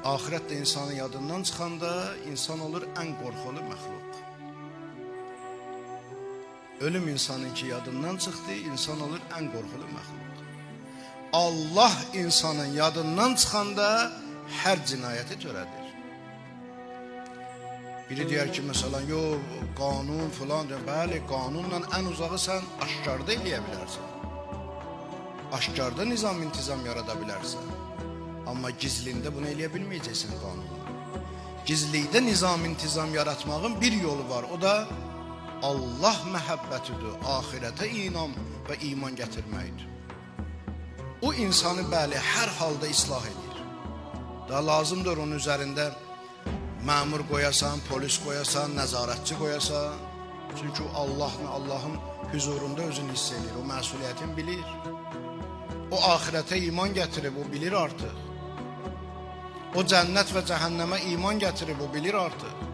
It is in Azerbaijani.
Axirət də insanın yadından çıxanda insan olur ən qorxulu məxluq. Ölüm insanın ki yadından çıxdı, insan olur ən qorxulu məxluq. Allah insanın yadından çıxanda hər cinayəti törədir. Biri deyər ki, məsələn, yo, qanun filan, deyər, bəli, qanunla ən uzağı sən aşkarda eləyə bilərsən. Aşkarda nizam intizam yarada bilərsən. Amma gizlində bunu eləyə bilməyəcəksən qanunla. Gizlikdə nizam intizam yaratmağın bir yolu var. O da Allah məhəbbətidir, axirətə inam və iman gətirməkdir. O insanı bəli hər halda islah edir. Daha lazımdır onun üzərində məmur qoyasan, polis qoyasan, nəzarətçi qoyasan. Çünki o Allahın hüzurunda özünü hiss edir, o məsuliyyətini bilir. O axirətə iman gətirib, o bilir artıq. O cənnət və cəhənnəmə iman gətirib, o bilir artıq.